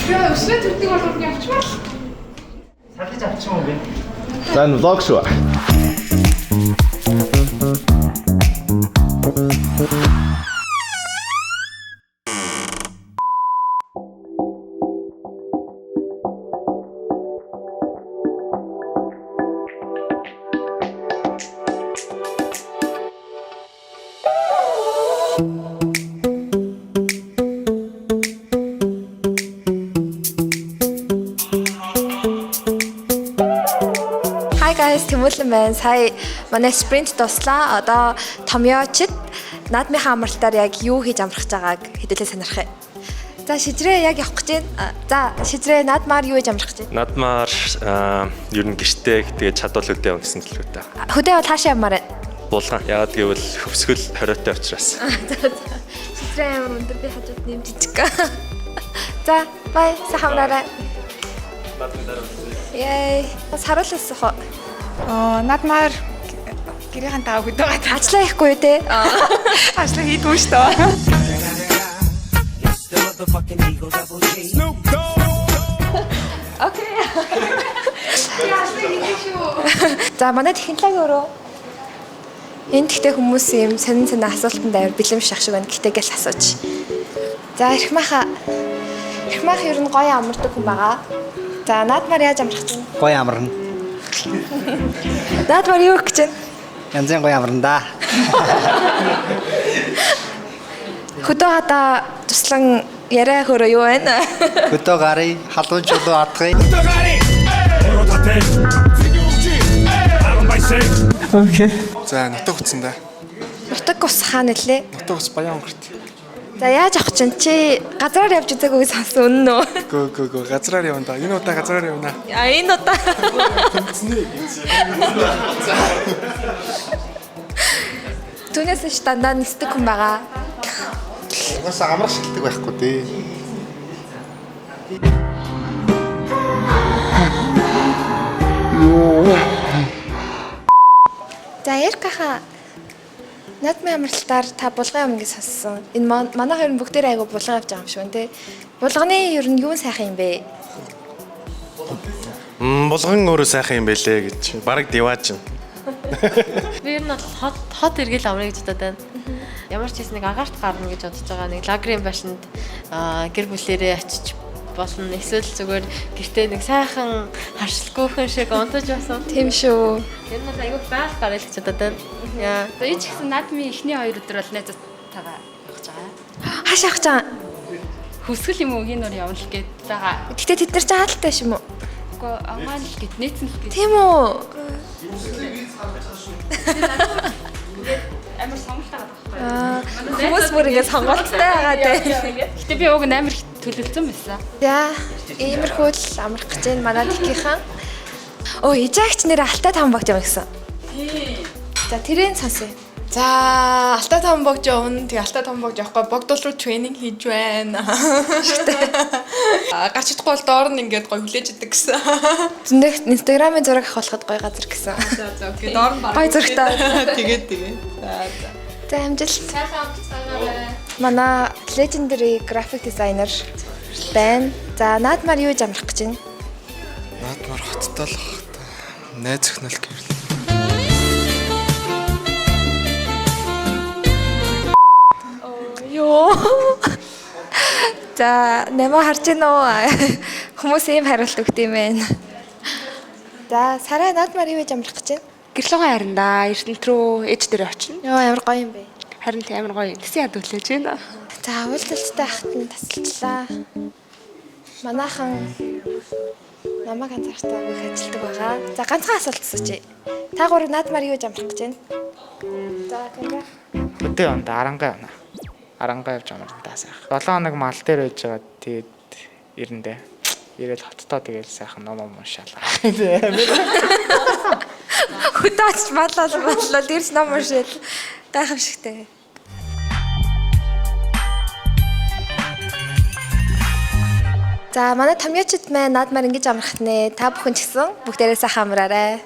Өсрөө өсрөө төрдөг бол явчмаар л. Салж авчих юм бэ? За, энэ vlog шүү. Hi guys, Тэмүүлэн байна. Сая манай спринт дуслаа. Одоо Томьёочд наадмынхаа амралтаар яг юу хийж амрах гэж байгааг хэдүүлээ сонирхъя. За, шижрээ яг явах гэж байна. За, шижрээ, наадмаар юу хийж амрах гэж байна? Наадмаар ер нь гэртээ, тэгээд чадвал хөдөө явна гэсэн төлөвтэй. Хөдөө бол хаашаа явмаар байна? Булган. Яагаад гэвэл хөвсгөл 20-тай учраас. Шижрээ амар өндөр, би хажууд нэмж жижиг. За, бай, сайхан амраарай. Yay. Саруулаас хоо. Аа, наадмаар гэрийнхэн таа хөдөө байгаа. Ажлаа хийхгүй юу те? Ажлаа хийдгүй шүү дээ. Окей. За, манай технологи өрөө. Энэ тэгтээ хүмүүс юм сонин сонин асуултанд амар бэлэм шах шиг байна. Гэтэ гэл асууж. За, Эрхмаха. Эрхмах ер нь гоё амардаг хүн байгаа. За, наадмаар яаж амрах чинь? Гоё амарна. Наадмаар юу гэх чинь? Янзын гоё амарна да. Хөдөө хадаа туслан яриа хөрөө юу байна? Хөдөө гарыг халуун чулуу атгая. За, нутаг утсан да. Нутаг ус хаана нэлээ? Нутаг ус Баян өнгөрт. За, яаж авах чинь? Чи газраар явж үзээгүй гэж сонсон, үнэн үү? Гөө гөө гөө, газраар явна да. Энэ удаа газраар явна. А, энэ удаа. Түүнээс ш дандаа нисдэг хүн байгаа. Угаасаа амрах шилдэг байхгүй дээ. За, Эркаха, наадмын амралтаар та булган юм гэж сонссон. Энэ манай хоёр нь бүгдээр айгу булган авч байгаа юм шиг байна те. Булганы ер нь юу сайхан юм бэ? Булган өөрөө сайхан юм бэлээ гэж. Бараг дивааж юм. Би ер нь бол хот хот эргэл амрыг гэж бодод байна. Ямар ч хийс нэг агаарт гарна гэж бодож байгаа. Нэг лагерын байшинд гэр бүлээрээ очиж болно. Эсвэл зүгээр гэртээ нэг сайхан харшилгүйхэн шиг унтаж басан. Тийм шүү. Ер нь бол айгүй байгаль гараа л гэж бодод байна. Яа. За, энэ ч гэсэн наадмын эхний хоёр өдөр бол найзуудтайгаа явах гэж байгаа. Хаашаа авах чам? Хөсгөл юм уу хийн нөр явна л гээд байгаа. Гэтэ тэд нар ч хаалтай юм уу? Үгүй, агаан л гээд нээсэн л гээд. Тийм үү? Амар сонголт байгаа байхгүй. Аа, хүмүүс бүр ингэ сонголттой байгаа те. Гэтэ би уг нь амар их төлөвлөсөн байсан. За, иймэрхүү л амрах гэж байна манай тхийнхэн. Өө, ижаагч нэр алтай таван багт юм гэсэн. За, тэрийг сонсъё. За, Алтай том богж явна. Тэгээ Алтай том богж явахгүй богдол руу тренинг хийж байна. Аа, гарч чадахгүй бол доор нь ингээд гоё хүлээж идэг гэсэн. Зөндөх Инстаграмын зураг авахлахад гоё газар гэсэн. За за, окей. Доор нь баг. Гоё зурагтай. Тэгээд тэгээд. За за. За, амжилт. Манай legendary graphic designer байна. За, наадмаар юу гэж амрах гэж байна? Наадмаар хоттой л хот. Найз өхнөл гэрэл. Йоо. За, намаа харж гин үү? Хүмүүс ийм хариулт өгд юм байна. За, Сарай, наадмаар юу гэж амрах гэж байна? Гэрлүүгэн харин да, Эрдэнэт рүү ээж дээр очино. Йоо, амар гоё юм бэ. Харин тийм, амар гоё. Тэсэн яд үлээж байна. За, уулзалттай ахт нь тасалчлаа. Манайхан намайг анзаартай их ажилтдаг байгаа. За, ганцхан асуулт асуучих. Та гурав наадмаар юу гэж амрах гэж байна? За, Кэнгэ. Хөдөө явна, арангаа явна. Арангаа явж амарна да сайхан. 7 хоног мал дээр байж байгаа, тэгээд ирэндээ. Ирээл хоттой тэгэл сайхан ном ном уншаалаа. Хөдөө очиж маллал маллал ирж ном уншаал, гайхамшигтай. За, манай томьёочд маань наадмаар ингэж амрах нэ. Та бүхэн ч гэсэн бүгдээрээ сайхан амраарай.